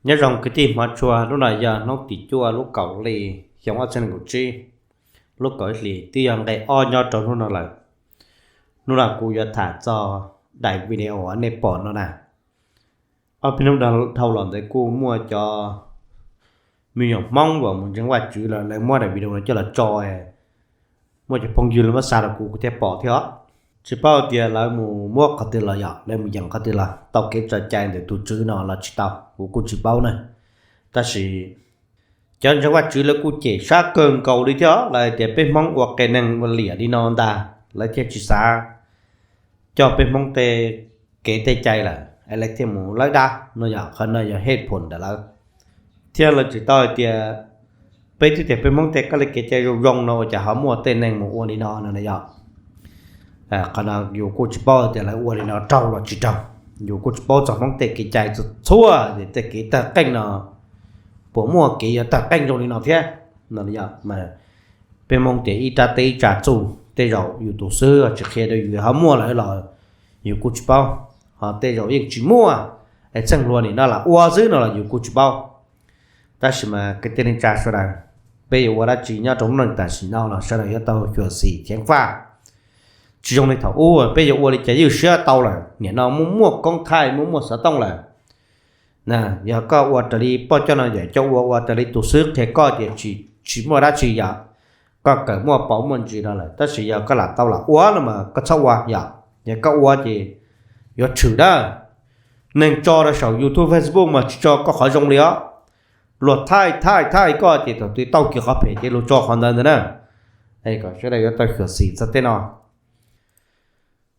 Nyob zoo kwv tij hmov tshua, hnub no yog hnub tim cuaj lub kaum hli xyoo ob txhiab nees nkaum tsib, lub kaum ib hlis twb yog nqe ob nyob rau hnub no lawm. Hnub no kuv yuav tham txog daim video nej pom no na. Ob peb hnub dhau los ntawd kuj muaj cov me nyuam Hmoob uas mus ntseeg Vajtswv lawm, lawv muab daim video no coj los tso, muaj cov phooj ywg lawv muab xa rau kuv, kuv thiaj pom thiab os. Tsis paub tias lawv mus muab qhov twg los yom, lawv mus yeem qhov twg los, tau kev tso cai ntawm tus tswv no los tsis tau, kuv kuj tsis paub na. Tab sis cov ntseeg Vajtswv lawv kuj cem sab kawg nkaus li thiab os, lawv tias peb Hmoob ua qias neeg ua liam li no ntag, lawv thiaj tsis xav coj peb Hmoob tej kev tej cai lawm, es lawv thiaj mus lawb dab no yom. Qhov no yog hej phom ntawm lawv, thiab lawv tseem tau hais tias peb twb tias peb Hmoob tej kab li kev cai zoo zoo no ua cas ho muaj tej neeg mus ua li no no yom. Qhov no yus kuj tsis paub tias lawv ua li no raug los tsis raug, yus kuj tsis paub txog Hmoob tej kev cai txhua txhua, tej kev tawg qeej no puas muaj kev yuav tawg qeej zoo li no thiab no yom. Mas peb Hmoob tias ib rab teb ib tsa txuj, tej zaum yus tus xwb tsis qhia rau yus ho muaj lawm los yus kuj tsis paub, ho tej zaum yeej tsis muaj, es txheej hluas nim no lam ua xwb no los yus kuj tsis paub. Tab sis mas kwv tij neej tsa sawv daws, peb yuav ua dab tsi nyob rau hnub no tam sim no los sawv daws yuav tau xyuam xim ceev faj. Tsis zoo li thaum ub, peb yuav ua li cas ywj siab tau lawm, nim no muaj muaj koob thaij, muaj muaj xov tooj lawm. Yog koj ua raws li poj coj no yawm coj ua, ua raws li tus xwb qhia koj tias tsis muaj dab tsi yom, koj kawm muaj paus muaj ntsis no lawm. Tab sis yog koj lam tau lam ua no mas koj txhob ua yom. Yog koj ua ces yuav tshwm dab. Neeg tso rau saum YouTube, Facebook mas tsis tso koj qhov zoo li os. Luag thaij thaij thaij koj ces thaum twg tau kiag qhov phem ces luag tso qhov ntawd ntag na. Kom sawv daws yuav tau xyuam xim txog tej no.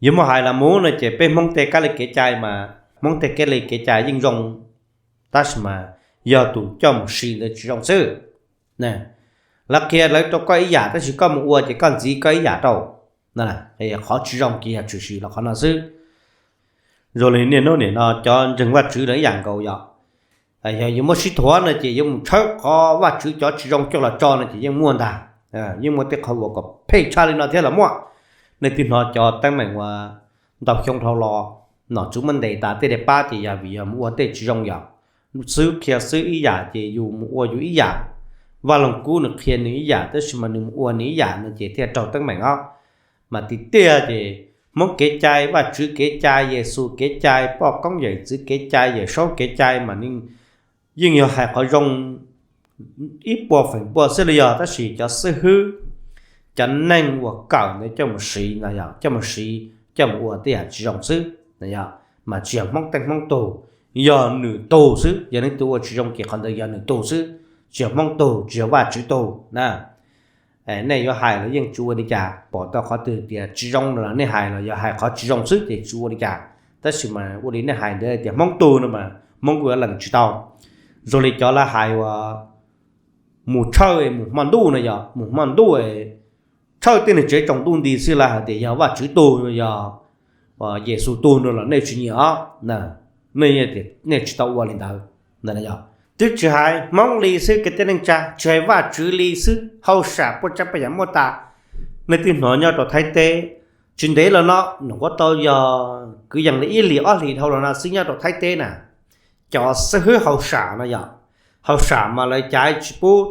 Yuav muaj hais los mus no ces peb Hmoob tej kab li kev cai mas, Hmoob tej kab li kev cai yeej zoo, tab sis mas yog tus coj mus siv ntawd tsis zoo xwb. Lawv qhia lawv rau koj ib yam tab sis koj mus ua ces koj ntxiv koj ib yam rau. Qhov tsis zoo ces yog tshwm sim los qhov no xwb. Zoo li niaj hnub nim no cov ntseeg Vajtswv no ib yam nkaus yom. Yog yuav muab sib thuam no ces yuav mus tshawb qhov Vajtswv cov tsis zoo coj los tso no ces yeej muaj ntag. Yeej muaj tej qhov uas kom phem tshaj li no thiab los muaj. Nej twb hnov cov teeb meem uas ntau xyoo dhau los nom tswv muab ntes tas tej daim pab ces yog vim yog mus ua tej tsis zoo yom. Xwb qhia xwb ib yam ces yus mus ua yus ib yam. Vaj Loog Kub nws qhia nws ib yam tab sis mas nws mus ua nws ib yam no ces thiaj raug teeb meem os. Mas tiag tiag ces Hmoob kev cai, Vajtswv kev cai, Yexus kev cai, poj koob yawm txwv kev cai, Yawm Saub kev cai mas yeej yog hais qhov zoo ib puas feem pua xwb li yog, tab sis cov xib hwb, cov neeg uas kawm ntawd coj mus siv no yog coj mus siv coj mus ua tej yam tsis zoo xwb. Mas tsis yog Hmoob teej Hmoob tug, yog nws tug xwb. Yog leej twg ua tsis zoo ces qhov ntawd yog nws tug xwb, tsis yog Hmoob tug, tsis yog Vajtswv tug na. Nej yuav hais los yeej tsis ua li cas, pom tau qhov twg tias tsis zoo no los nej hais los yog hais qhov tsis zoo xwb ces tsis ua li cas. Tab sis mas ua li nej hais ntawd tias Hmoob tug no mas Hmoob kuj yuav lees tsis tau. Zoo li cov lawv hais uas mus tshawj mus hmo ntuj no yog mus hmo ntuj tshawj tej neeg tsev tsaus ntuj nti xwb lawv hais tias yog Vajtswv tug, yog Yexus tug no los nej tsis nyiam os. Nej, nej tsis tau ua li ntawd. Twb tsis hais Hmoob li xwb kwv tij neej tsa, tsis hais Vajtswv li xwb, hauj sam puas tsav puas yam muaj tas. Nej twb hnov nyob rau Thaib teb, tsis ntev los no nws kuj tau yog kwv yees li ib hlis ob hlis dhau los no xwb nyob rau Thaib teb na, cov xib hwb hauj sam no yog, hauj sam mas lawv cav tsis pub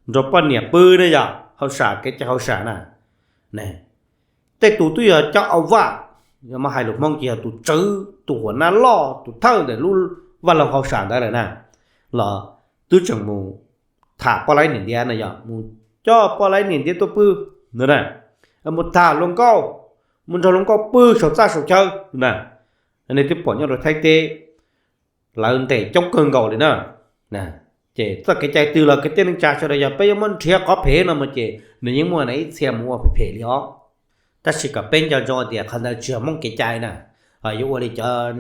nrog poj niam pw ne yog, hauj sam kev cai hauj sam na. Tej tus twb yog cov au vaj, yog mas hais lus Hmoob ces yog tus tswv, tus huam nab loj, tus thawj ntawm lub vaj loog hauj sam ntawd lawm na, los twb tseem mus tham poj laib niam ntiav no yog mus coj poj laib niam ntiav tuaj pw no na, mus tham hluas nkauj, mus nrog hluas nkauj pw saum txaj saum chaw na. Nej twb pom nyob rau Thaib teb lawv ntes coob kawg nkaus li na. Ces txoj kev cai twg los kwv tij neej tsa sawv daws yog peb yuav muab nrhiav qhov phem no mas ces nws yeej muaj ib txhia mus ua phem phem li os. Tab sis kom peb nco ntsoov tias qhov ntawd tsis yog Hmoob kev cai na. Yuav ua li cov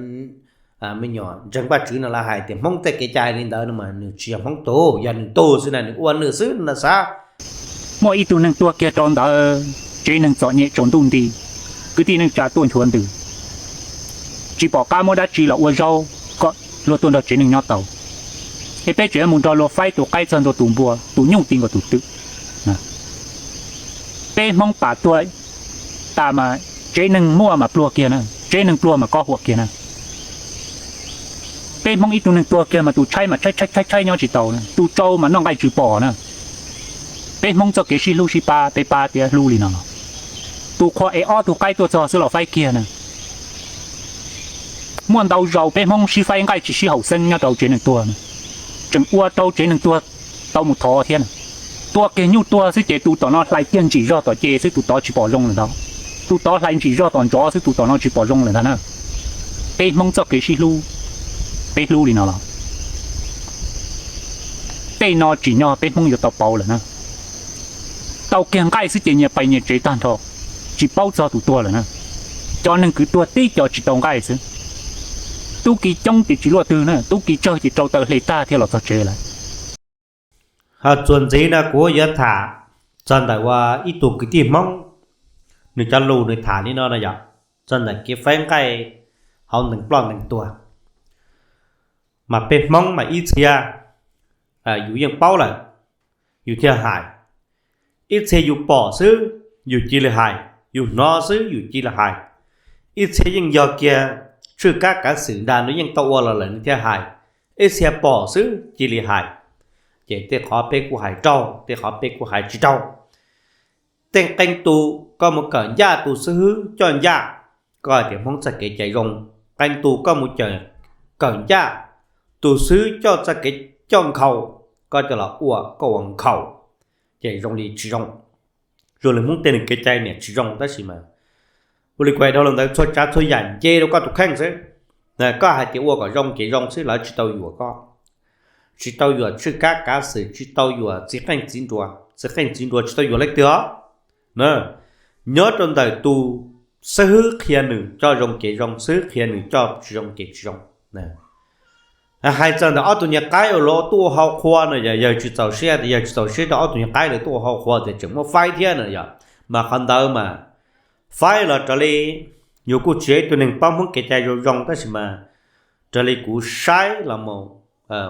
me nyuam ntseeg Vajtswv no lawv hais tias Hmoob tej kev cai li ntawd no mas nws tsis yog Hmoob tug, yog nws tug xwb na, nws ua nws xwb no xav. Muaj ib tug neeg tuag kiag rau ntawd, tsev neeg txom nyem tsaus ntuj nti, kwv tij neej tsa tuaj nchuav ntws, tsis pom qab muab dab tsi los ua zaub kom luag tuaj nrog tsev neeg nyob tau. Es peb tseem yuav mus nrog luag faib tus qaib txog ntua tus npua, tus nyuj ti nkaus tus twm. Peb Hmoob pam tuag tas mas tsev neeg muaj mas pluag kiag na, tsev neeg pluag mas kob huam kiag na. Peb Hmoob ib tug neeg tuag kiag mas tus tshaib mas tshaib tshaib tshaib tshaib nyob tsis tau na, tus tsau mas noj nqaij tsis pom na. Peb Hmoob txoj kev sib hlub sib pab, peb pab thiab hlub li no los, tus qhua ev ob tug qaib tuaj txog xwb los faib kiag na. Muaj ntau zaus peb Hmoob sib faib nqaij tsis sib haum xeeb nyob rau tsev neeg tuag na, tseem ua rau tsev neeg tuag tau mus thov thiab na. Tua kiag nyuj tuag xwb ces tus tom no hlais kiag ntsim zog tom ce xwb tus tod tsis pom zoo lawm ntag. Tus tod hlais ntsim zog tom ntsos xwb tus tom no tsis pom zoo lawm ntag na. Peb Hmoob txoj kev sib hlub, peb hlub li no los, tej no tsim nyog peb Hmoob yuav tau pauv lawm na. Tau kiag nqaij xwb ces nyias pais nyias tsev tag nrho, tsis paub txog tus tuag lawm na. Cov neeg kwv tuag tib co tsis tau nqaij xwb. Tub ki coob ces tsis luaj twg na, tub ki tsawg ces rau taw hle tag thiaj los txog tsev lawm. Ho txuas ntxiv no kuv yuav tham txog ntawm ua ib tug kwv tij Hmoob, nws cov lus nws tham li no no yog txog ntawm kev faib nqaij hauv ntees ploj ntees tuag. Mas peb Hmoob mas ib txhia yus yeej paub lawm, yus thiaj hais. Ib txhia yus pom xwb, yus cia li hais, yus hnov xwb, yus cia li hais. Ib txhia yeej yog kiag tshwj kab kav xwm ntag, nws yeej tau ua los lawm nws thiaj hais. Ib txhia pom xwb cia li hais. Ces tej qhov peb kuj hais raug, tej qhov peb kuj hais tsis raug. Tej qee tus koj mus kawm ncaj tus xib hwb coj ncaj, koj hais tias Hmoob txoj kev cai zoo. Qee tus koj mus kawm ncaj tus xib hwb coj txoj kev coj nkhaus, koj coj los ua koj ua nkhaus, ces zoo li tsis zoo. Zoo li Hmoob tej neeg kev cai niam tsis zoo tab sis mas ua li kuv hais dhau los ntawd, txhua tsav txhua yam nce rau koj tus kheej xwb. Koj hais tias ua kom zoo ces zoo xwb, lawv tsis tau yuam koj, tsis tau yuam tshwj kab kav xwm, tsis tau yuam txiv qeej txiv nruas, txiv qeej txiv nruas tsis tau yuam leej twg os. Nyob rau ntawm tus xib hwb qhia nws coj zoo ces zoo, xib hwb qhia nws coj tsis zoo ces tsis zoo. Hais txog ntawm ob tug nyuag qaib uas luag tuaj ua hau qhua no, yog yawg tsis txaus siab, yawg tsis txaus siab rau ob tug nyuag qaib lawv tuaj ua hau qhua tias tseem muab faib thiab no yog, mas qhov ntawd mas faib los raws li, yus kuj tsis yog ib tug neeg paub Hmoob kev cai zoo zoo tab sis mas raws li kuv saib los mus,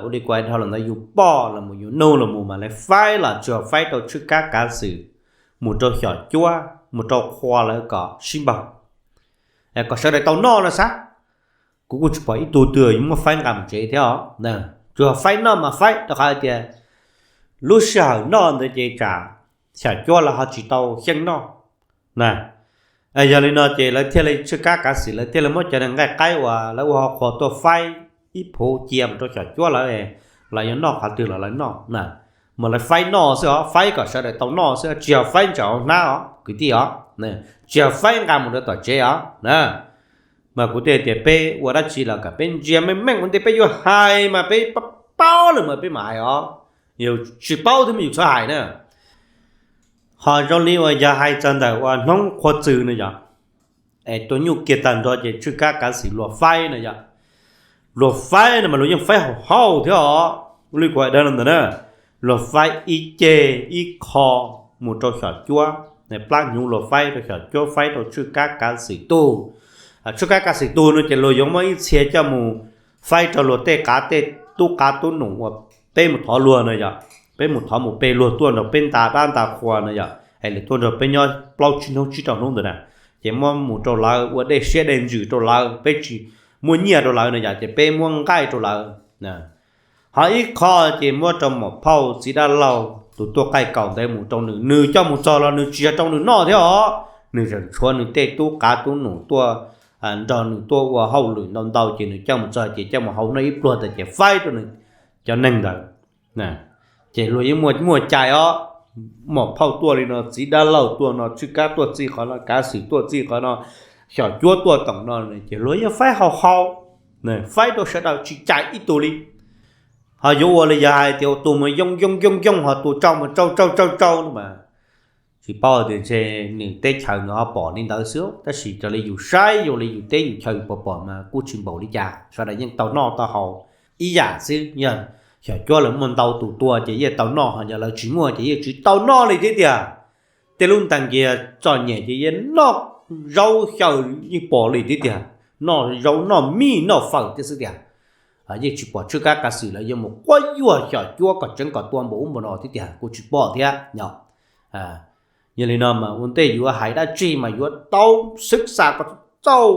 ua li kuv hais dhau los ntawd, yus pom los mus yus nug los mus mas lawv faib los tsuas faib rau tshwj kab kav xwm, mus rau xyom cuab, mus rau qhua lawv kom sib npaug, kom sawv daws tau noj no xav. Kuv kuj tsis pom ib tug twg yuav muab faib nqa mus tsev thiab os. Tsuas faib noj mas faib rau qhov hais tias lub sij hawm noj ntawd ces tsam xyom cuab lawv ho tsis tau xyeej noj na. Yog li no ces lawv thiaj li tshwj kab kav xwm, lawv thiaj li muab cov nqaij qaib uas lawv ua hau qhua tuaj faib ib phuv cia mus rau xyom cuab lawv, lawv yuav noj qhov twg los lawv noj na. Mas lawv faib noj xwb os, faib kom sawv daws tau noj xwb, tsis yog faib ntsaum hauv hnab os kwv tij os, tsis yog faib nqa mus rau tom tsev os na. Mas kuv thiaj tias peb ua dab tsi los kom peb ntsia meej meej ua ntej, peb yuav hais mas peb paub lawm mas peb mam hais os, yus tsis paub thiab mas yus txhob hais na. Ho zoo li uas yog hais txog ntawm uas hnoob qhua txws no yog, es tua nyuj kiag tag nrho ces tshwj kab kav xwm luag faib no yog, luag faib no mas luag yeej faib haum hauj thiab os. Ua li kuv hais dhau los ntawd na, luag faib ib ceg ib qho mus rau xyom cuab, plab hnyuv luag faib rau xyom cuab, faib rau tshwj kab kav xwm tug. Tshwj kab kav xwm tug no ces luag yuav muab ib txhia coj mus faib rau luag tej qav tej tub qav tub num uas peb mus thov luag no yog, peb mus thov mus pe luag tuaj nrog peb nta dab nta qhua no yog, es lawv tuaj nrog peb nyob plaub tsib hnub tsib rau hnub ntawd na, ces muab mus rau lawv ua dej siab dej ntsws rau lawv, peb tsis muaj nyiaj rau lawv no yog ces peb muab nqaij rau lawv. Ho ib qho ces muab rau muam phauj txiv dab laug tus tuaj qaij kaum ntawd mus rau nws, nws coj mus txog los nws tsis yog rau nws noj thiab os, nws tseem tshuav nws tej tub qav tub num tuaj nrog nws tuaj ua hauj lwm ntau ntau ces nws coj mus txog ces coj mus hau noj ib pluag tas ces faib rau nws cov neeg ntawd. Ces luag yeej muaj muaj cai os, muam phauj tuaj li no, txiv dab laug tuaj no, tshwj kab tuaj txij qhov no, kav xwm tuaj txij qhov no, xyom cuab tuaj toom no, ces luag yeej faib hau hau, faib rau sawv daws tsis cais ib tug li. Ho yuav ua li yog hais tias tus mus yoo yoo yoo yoo ho tus tsau mus tsau tsau tsau tsau no mas tsis paub tias ntshe nws teb chaws nws ho pom li ntawd xwb, tab sis raws li yus saib, yus li yus teb yus chaw yus pom pom mas kuj tsis npaum li cas, sawv daws yeej tau noj tau haus ib yam xwb. Yog xyom cuab lawv muaj ntau tus tua ces yeej tau noj, ho yog lawv tsis muaj ces yeej tsis tau noj li thiab tiag. Tej lub ntees kiag txom nyem ces yeej noj zaub xyaw yeej pom li thiab tiag, noj zaub noj mij noj fawm thiab xwb tiag. Yeej tsis pom tshwj kab kav xwm lawv yuav mus quab yuag xyom cuab kom tseev kom tua npaum ub npaum no thiab tiag, kuj tsis pom thiab. Yog li no mas ua ntej yuav hais dab tsi mas yuav tau xwb xa kom txaus,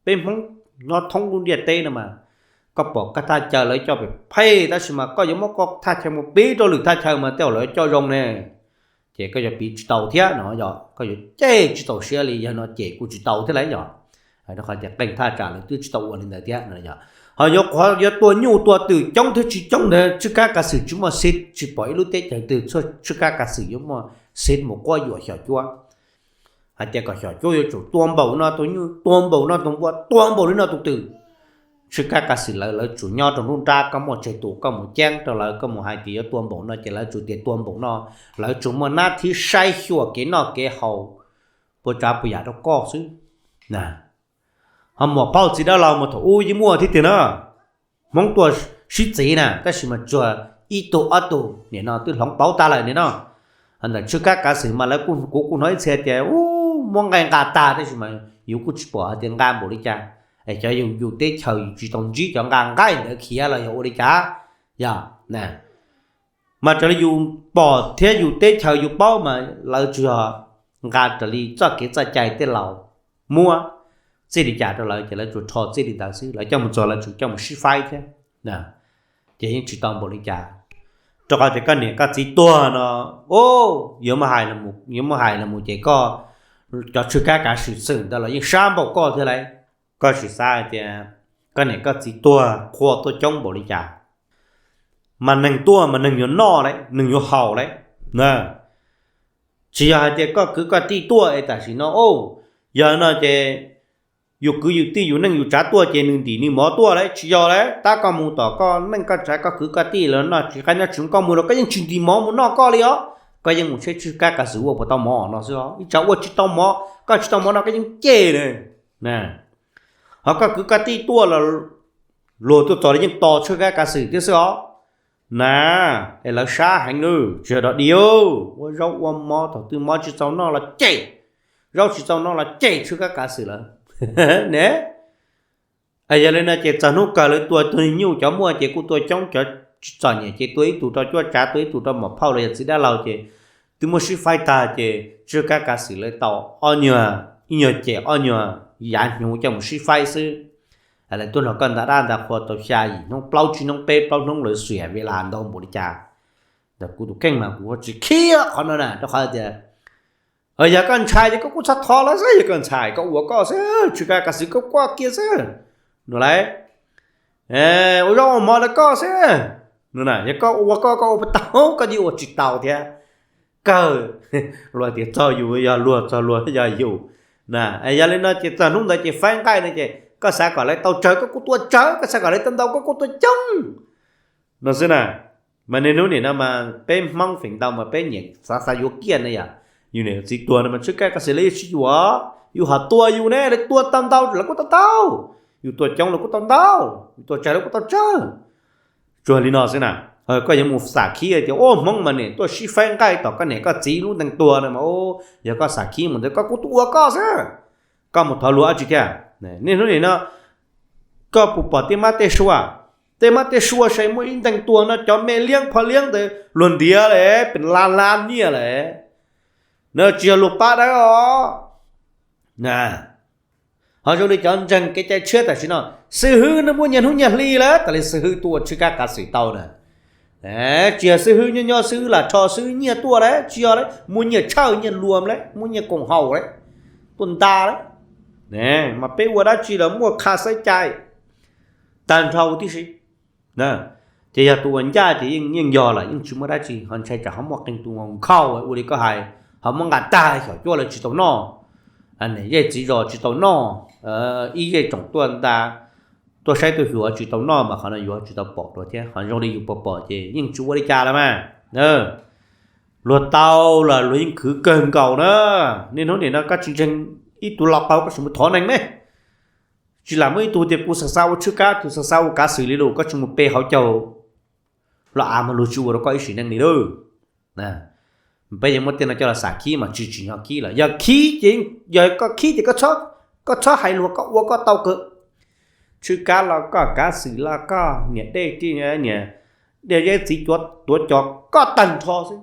peb Hmoob nyob thoob lub ntiaj teb no mas koj pom koj thaj chaw lawv coj phem phem tab sis mas koj yuav muab koj thaj chaw mus piv rau lwm thaj chaw mas tej zaum lawv coj zoo ne, ces koj yuav piv tsis tau thiab no yog koj yuav cem tsis txaus siab li, yog no cem kuj tsis tau thiab lauj yog. Rau qhov tias qee thaj tsam lawv twb tsis tau ua li ntawd thiab no yog. Ho yuav qhov yuav tua nyuj tua twm coob thiab tsis coob ntawd Txwj Kab Kav Xwm tsis muaj xib, tsis pom ib lub teb chaws twg Txwj Kab Kav Xwm yuav muaj xib mus quab yuam Xyom Cuab hais tias kom Xyom Cuab yuav tsum tua npaum no tus nyuj, tua npaum no tus npua, tua npaum li no tus twm. Txwj Kab Kav Xwm lawv, lawv tsum nyob rau nruab nrab, koj muaj tsawg tus koj mus ceeb rau lawv, koj mus hais tias yuav tua npaum no ces lawv tsum tias tua npaum no, lawv tsum muaj nab thib saib xyuas kev noj kev haus puas tsav puas yam rau koj xwb. Ho muam phauj txiv dab laug mas thaum ub yeej muaj thiab tiag na, Hmoob tuaj sib txiv na tab sis mas tsuas ib tug ob tug nim no twb hloov pauv tag lawm nim no. Ntawm Txwj Kab Kav Xwm mas lawv, kuv kuj hnov ib txhia tias muab nqaij nqa tag tab sis mas yus kuj tsis pom hais tias nqa npaum li cas, es cov yus teb chaws yus tsis tau ntsib cov nqa nqaij ntawd khiav los yog ua li cas. Yog mas raws li yus pom thiab yus teb chaws yus paub mas lawv tsuas yog nqa raws li txoj kev txoj cai tej laus muab txij li cas rau lawv ces lawv tsuas rho txij li ntawd xwb, lawv coj mus txog lawv tsuas coj mus sib faib thiab, ces yeej tsis tau npaum li cas. Rau qhov tias koj niam koj txiv tuag no, yuav muab hais los mus ces koj, cov Txwj Kab Kav Xwm xwm ntawd los yeej sab npaum koj thiab lauj. Koj sim xav hais tias koj niam koj txiv tuag qhua tuaj coob npaum li cas, mas neeg tuaj mas neeg yuav noj lauj, neeg yuav haus lauj. Tsis yog hais tias koj kwv koj tij tuaj es tam sim no, yog no ces yus kwv yus tij yus neej yus tsav tuaj ces nws ntim nws mov tuaj lauj, tsis yog lauj. Tab koj mus tom koj neej koj tsav koj kwv koj tij los noj tsis qab nyob tsis zoo, koj mus los koj yeej tsis ntim mov mus noj koj li os, koj yeej mus tsheb Txwj Kab Kav Xwm ua puas tau mov no xwb os, ib tsam ua tsis tau mov, koj tsis tau mov no koj yeej cem na. Ho koj kwv koj tij tuaj los luag tuaj txog los yeej tos Txwj Kab Kav Xwm thiab xwb os. Na, es lawv sab heev lawm, tsis yog dog dig, ua zaub ua mov thaum twg mov tsis txaus noj los cem, zaub tsis txaus noj los cem Txwj Kab Kav Xwm lawm ne. Yog li no ces txog hnub kawg lawv tua tus nyuj cov muaj ces kuj tua coob, cov tsis txom nyem ces tua ib tug rau cuab tsav, tua ib tug rau muam phauj los yog txiv dab laug ces twb muab sib faib tag ces Txwj Kab Kav Xwm lawv tau ob nyuag, ib nyuag cem ob nyuag yav hnyuv coj mus sib faib xwb. Lawv tuaj nrog koj nta dab nta qhua tau xya yim hnub plaub tsib hnub peb plaub hnub lawv xiam ve las ntau npaum li cas. Ntawm kuv tus kheej mas kuv tsis khib qhov no na rau qhov tias yog koj ntshai ces koj kuj txhob thov lawv xwb, yog koj ntshai koj ua koj xwb, Txwj Kab Kav Xwm koj kuaj kiag xwb no lauj. Ua zaub ua mov rau koj xwb no, yog koj ua koj, koj ua puas tau, koj yeej ua tsis tau thiab. Kawg, luag tias txog yus yog luag, txog luag yog yus. Yog li no ces txog hnub ntawd ces faib nqaij no ces koj xav kom lawv tau tsawg koj kuj tua tsawg, koj xav kom lawv tau ntau koj kuj tua coob no xwb na. Mas niaj hnub nim no mas peb Hmoob feem ntau mas peb nyiam xav xav yuav kiag na yom. Yus niam txiv tuag no mas Txwj Kab Kav Xwm lawv yeej tsis yuav, yus ho tua yus ne, lawv tua tau ntau lawv kuj tau ntau, yus tua coob lawv kuj tau ntau, yus tua tsawg lawv kuj tau tsawg. Tsuas li no xwb na. Koj yuav mus xam khib tias ua Hmoob mas niam tuaj sib faib nqaij tom koj niam koj txiv lub ntees tuag no mas, yog koj xam khib mus ntawd koj kuj ua koj xwb, koj mus thov luag dab tsi thiab? Niaj hnub nim no koj puas pom tej mab tej sua, tej mab tej sua sai muaj ib ntees tuag no cov me liab pho liab ntawd luag ntiav lawm pes lab lab nyiaj lawm, no tsis yog luag pab dawb os. Ho zoo li cov ntseeg kev cai tshiab tam sim no, xib hwb no muaj nyiaj hnub nyiaj hli lawm tas li xib hwb tuaj ua Txwj Kab Kav Xwm tau na. Tsis yog xib hwb nyob nyob xib hwb lam rho xib hwb nyiaj tuaj lawm, tsis yog lawm, muaj nyiaj tshawj nyiaj luam lawm, muaj nyiaj koom haum lawm, tuaj nta lawm. Mas peb ua dab tsi los muaj qha xaiv cai tag nrho huv tib si. Ces yog tus uas ncaj ces yeej yog lawm, yeej tsis muaj dab tsi, ho ntshai tsam ho muaj qee tus nkhaus ua li koj hais, ho muab nqa tag xyom cuab lawv tsis tau noj, niam zej txiv zos tsis tau noj, ib zej tsoom tuaj nta, tuaj saib tuaj xyuas tsis tau noj mas qhov no yuav tsis tau pom dua thiab. Qhov zoo li yus pom pom ces yeej tsis ua li cas lawm mas. Luag tau los luag yeej khwv kawg nkaus na. Niaj hnub nim no koj tsis ntseeg ib tug los qaug koj sim mus thov neeg me, tsis lam muaj ib tug tias kuv xav xav ua Txwj Kab, kuv xav xav ua Kav Xwm li lus, koj tsis mus pe hauv caug los av mas luag tsis ua rau koj ib sim neej li lawm. Peb yeej muab tej no coj los xam khib mas tsis tsim nyog khib lawm. Yog khib ces, yog koj khib ces koj txhob hais luag, koj ua koj tau kawg. Txwj Kab los koj, Kav Xwm los koj, niam dej, niam dej zeb txiv tuav cos koj tag nrho xwb.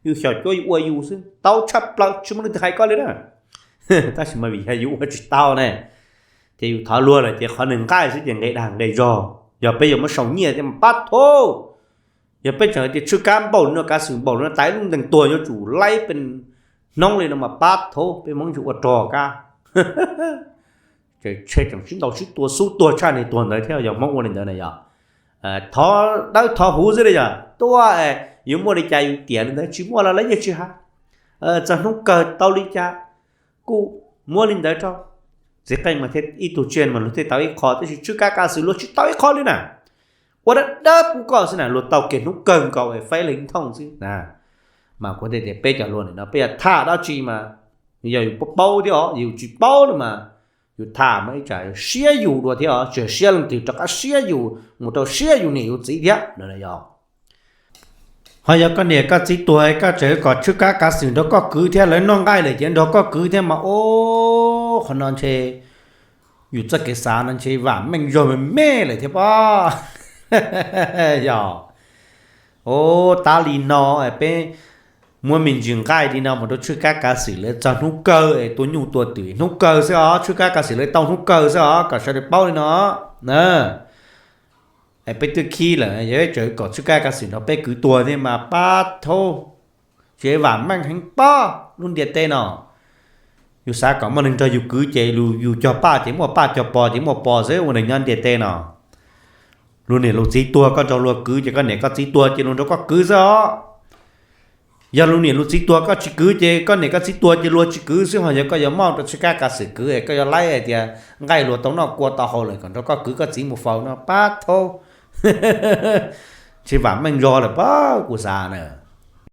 Yus xyom cuab yus ua yus xwb, tau tshaj plaws tsis muaj leej twg hais koj li na. Tab sis mas vim yog yus ua tsis tau ne, ces yus thov luag lawm ces qhov nws nqaij xwb ces nqe dag nqe zog. Yog peb yuav muab sau nyiaj thiab mas pab thaub. Yog peb tseem hais tias tshwj kab npaum li no, kav xwm npaum li no, taiv lub ntees tuag yuav tsum laib pes hnoob li no mas pab thaub, peb Hmoob yuav ua rog kab. Tseem sib ntaus sib tua xub tuag tshaj niag tuag ntawd thiab, yog Hmoob ua li ntawd na yog. Thov dawb thov huv xwb li yog tuaj, yuav muaj li cas yus tiam li ntawd, tsis muaj los lawv yeej tsis hais. Txog hnub kawg tau li cas kuj muab li ntawd rau. Txiv qeej mas thiab ib tug tsiaj mas luag thiaj tau ib qho, tab sis tshwj kab kav xwm luag tsis tau ib qho li na. Ua dawb dawb pub koj xwb na, luag tau kiag hnub kawg nkaus es faib leeg thooj xwb na. Mas kuv tias peb cov hluas nim no peb yog tham dab tsi mas yog yus paub thiab os, yus tsis paub no mas yus tham mas ib tsam siab yus dua thiab os, tsis yog siab leej twg, rov qab siab yus mus rau siab yus niam yus txiv thiab no yog. Ho yog koj niam koj txiv tuag koj tseem kom tshwj kab kav xwm nrog koj kwv thiab, lawv noj nqaij lawm ces nrog koj kwv thiab mas ub, qhov no ntshe yus txoj kev xav no ntshe vam meej zog me me lawm thiab pob. Yog, ub, tab li no peb muab me ntsis nqaij li no mus rau tshwj kab kav xwm, lawv txog hnub kawg es tua nyuj tua twm hnub kawg xwb os, tshwj kab kav xwm lawv tau hnub kawg xwb os, kom sawv daws paub li no na. Es peb twb khib lawm, yog peb tseem kom tshwj kab kav xwm nrog peb kwv tuag thiab mas pab thaub, tsis vam meej heev pob lub ntiaj teb no. Yus xav kom muaj neeg nrog yus kwv ces yus cog paj ces muaj paj, cog pos ces muaj pos xwb ua neeg nyob ntiaj teb no. Luag niam luag txiv tuag koj nrog luag kwv ces koj niam koj txiv tuag ces luag nrog koj kwv xwb os. Yog luag niam luag txiv tuag koj tsis kwv ces koj niam koj txiv tuag ces luag tsis kwv xwb. Ho yog koj yuav maj rau tshwj kab kav xwm kwv es koj yuav laib hais tias nqaij luag tau noj kua tau haus lawm kom nrog koj kwv koj txiv mus faus no pab thaub, tsis vam meej zog lawm pob kuv xav na.